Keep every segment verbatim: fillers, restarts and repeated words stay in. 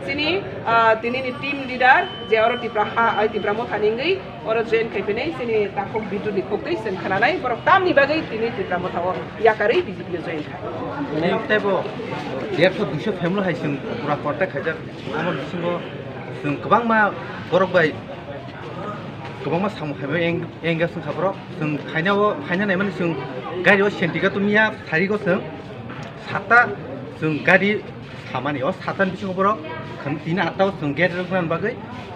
Chini, ah, tini ni team leader je oro Tipra ha, ai Tipra Motha ni wngwi oro join khai phinai, chini takhuk Bidu ni khuk twi chwng khwnanai, borok tamni bagwi tini Tipra Motha o yakarwi B J P o join khai. Tei bo derso duiso family hai chwng pura contact khaijak, amo bisingo chwng kwbangma borok bai kwbangma samung khaimani eng-, engage wngkha borok. Chwng phaina o, phaina naimani chwng gari o safety gate tongya, thari o chwng sata chwng gari samani o sata ni bisingo borok khwng tini atta o chwng gate rwknani bagwi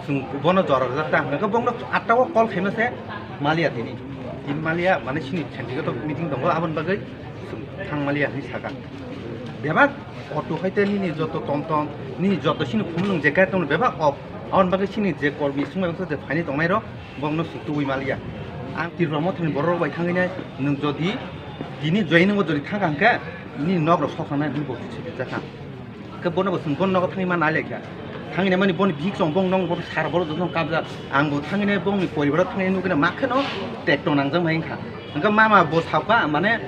chwng bono jora rwjak ta hwnkhe bokno atta o call khaima se maliya tini. Tini maliya mane chini safety gate o meeting tongo aboni bagwi chwng thang maliya hinwi sakha. Bebak auto hai te nini joto tom tom, nini joto chini khumulwng je gari tongno bebak off. Aboni bagwi chini je kormi swngmani je phaini tongnai rok, bokno suk tubui maliya. Ang Tripura Mothani borok rok bai thangwi nai, nwng jodi tini joining o jodi thangkha hwnkhe, nini nok rok sok thangnai hwnwi bo sijak kha. Hwnkhe bono bo chwng bono nogo thangwi ma nai lai kha. Thangwi nai mani boni bihik chong bong nong bo sar bolo joto kabjak. Ang bo thangwi nai bongni poribar o thangwi nugwi na ma kheno tekto nangjak mai wngkha. Hwnkhe mama bo sakha mane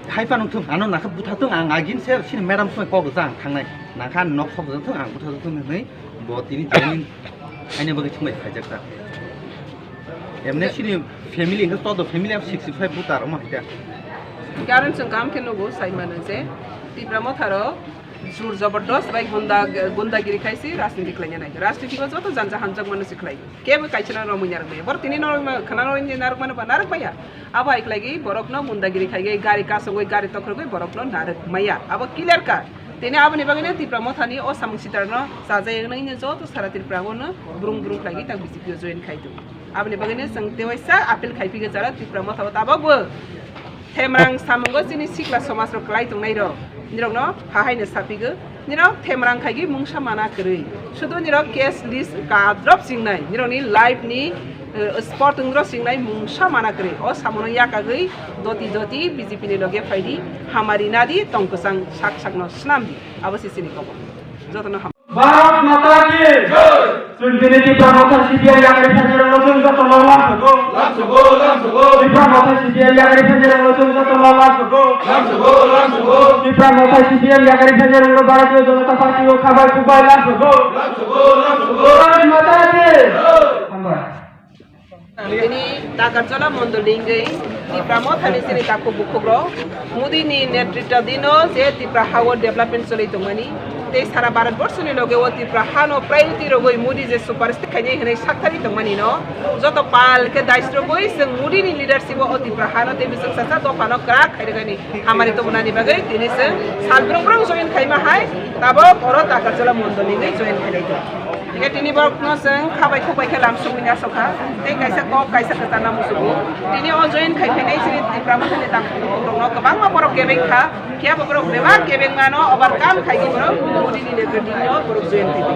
hai phano thung ano nakha butha thung ang agin se sini madam sumai kok jang thangnai. Nakha nok sok jang thung ang butha thung hinwi bo tini joining aini bagwi thumbai phaijak ta. Emne sini family hwnkhe todo family am sixty five voter omo hai ta. Karon chwng kaham khe nugo sai mano je Tipra Motharo jur jabardast bai gunda, gundagiri khai si rajniti khlaina nai. Rajniti o joto janja hamjak mano si khlai. Kebo kaisa no romwi narwk maya. Bor tini no khana no narwk mano ba narwk maya. Abo hai khlai gi borok no gundagiri khai gi gari kasongwi gari tokhorgwi borok no narwk maya. Abo clear ka. Tini aboni bagwi no Tipra Mothani o samung sitra no chajai wngnai no joto sara Tripura o no brung brung khlai gi tak B J P o join khai tongo. Aboni bagwino chwng tewaisa appeal khai phigwi jara Tipra Motha o tabok bo themrang samungo chini sikla somaj rok kwlai tongnai rok nirok no ha hai no sa phigwi nirok themrang khai gwi mungsa mana kwrwi sudu nirok case list ka drop singnai nirok ni life ni, eh, spot wng rok singnai mungsa mana kwrwi o samono yakagwi doti doti B J P ni loge phaidi hamari nadi tong kwchang sak sak no swnam di abo se chini kobor jotono ham. Bharat Mata ki jai! Chwng tini Tipra Motha C P I yakarwi phainairokno chwng jotono lam sogo. Lam sogo, lam sogo. Tipra Motha C P I yakarwi phainairokno chwng jotono lam sogo. Lam sogo, lam sogo. Tipra Motha C P I yakarwi phainairokno Bharatiya Janata Party o khabai khukbai lam sogo. Lam sogo, lam sogo. Bharat Mata ki jai! Hambai. Tini Takarjala mondol ni wngwi Tipra Mothani chini takhuk bukhukrok Modi ni netritadino je Tipra hao development choli tongmani tei sara Bharat borso ni loge o Tipra hano priority rogwi Modi je superstate khainai hwnwi sakthari tongmani no joto pal khe dais rogwi chwng Modi ni leadership o Tipra hano tei bising sasa dophano kwrak khairwgani hamari tongmani bagwi tini chwng sal brung brung join khaima hai tabok oro Takarjala mondol ni wngwi join khainai tong. Hingke tini borokno chwng khabai khukbai khe lamsogwi nasokha, tei kaisa kok kaisa kwcharna muchungo. Tini o join khai phainai chini Tipra Mothani takhuk rokno kwbangma borok kebeng kha, phiya bo borok bebak kebeng mano overcome khai di borok Modi ni netritwino borok join khai di.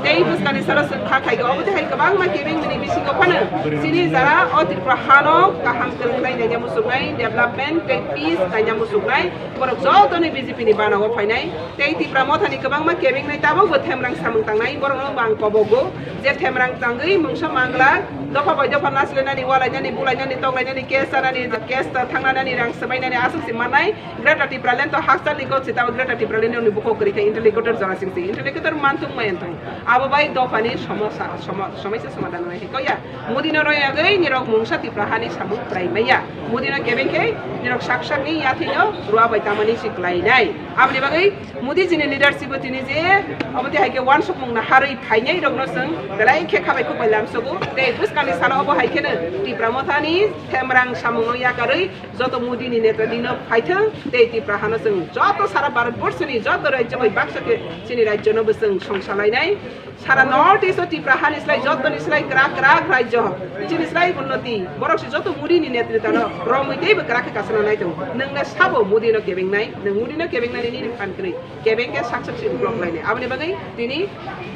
Tei bwskangni salo chwng kha khai obo tei hai kwbangma kebeng bini bisingo phano chini jara o Tripura hano kaham kwrwng khlai naina muchungnai, development tei peace naina muchungnai borok jotoni B J P ni bana o phainai. Tei Tipra Mothani kwbangma kebengnai tabukbo themrang samung tangnai, borokno bo ang kobogo je themrang tangwi mungsa mangla dopha bai dopha naslenani, walainani, bulainani, toklainani, case chanani, case ta thangnanani, rang swbainani aswk se mannai. Greater Tipraland to hakchalni kok se, tabo Greater Tipraland ni bukhuk kwrwi khe interlocutor jora sing se, interlocutor manthung mai wngthung. Abo bai dophani somosa, somo-, somosa somadhan wngnai khe kok ya. Modi no royagwi nirok mungsa Tipra hani samung kwrai maya. Modi no kebeng khe nirok sak sakni yathwi no rua bai tamani si kwlainai. Aboni bagwi Modi jini leadership o tini je obo tei hai khe wansukmung na harwi phainai rok no chwng belai khe khabai khukbai lamsogo. Tei bwskangni salo obo hai kheno Tipra Mothani themrang samung no yakarwi joto Modi ni neta dino phaithwng tei Tipra hano chwng joto sara Bharat borso ni joto rajyo bai baksa khe chini rajyo no bo chwng songsa lainai. Sara North East o Tipra hani slai jotoni slai kwrak kwrak rajyo. Chini slai unnoti. Borok se joto Modi ni netrita no romwi teibo kwrak khe kasana nai tongo. Nwng le sabo Modi no kebengnai, nwng Modi no kebengnani nini phan kwrwi. Kebeng khe sak sak se uklok lainai. Aboni bagwi tini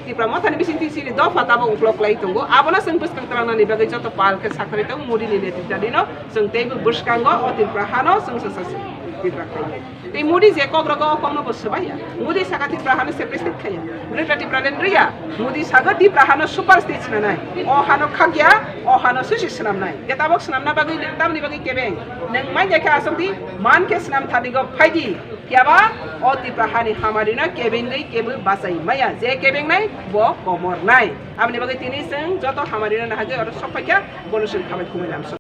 Tipra Mothani bising tini chini dopha tabok uklok lai tongo. Abono chwng bwskang twlangnani bagwi joto pal khe sakharwi tongo Modi ni netrita dino. Chwng teibo bwskango o Tipra hano chwng sa sa se. Tipra khainai. Tei Modi je kok rogo o kokno bo swbaiya. Modi saka Tipra hano separate state khaiya. Greater Tipraland riya. Modi sago Tipra hano super state swnanai. O hano khakya, o hano susi swnamnai. Je tabok swnamna bagwi, tamni bagwi kebeng. Nwng manya khe aswk di, man khe swnam thani go phaidi. Phiya ba o Tipra hani hamari no kebengwi kebo bachai maya. Je kebengnai bo komornai. Aboni bagwi tini chwng joto hamari no nahagwi oro sok phaikha, bono chwng khabai khumui lamsok.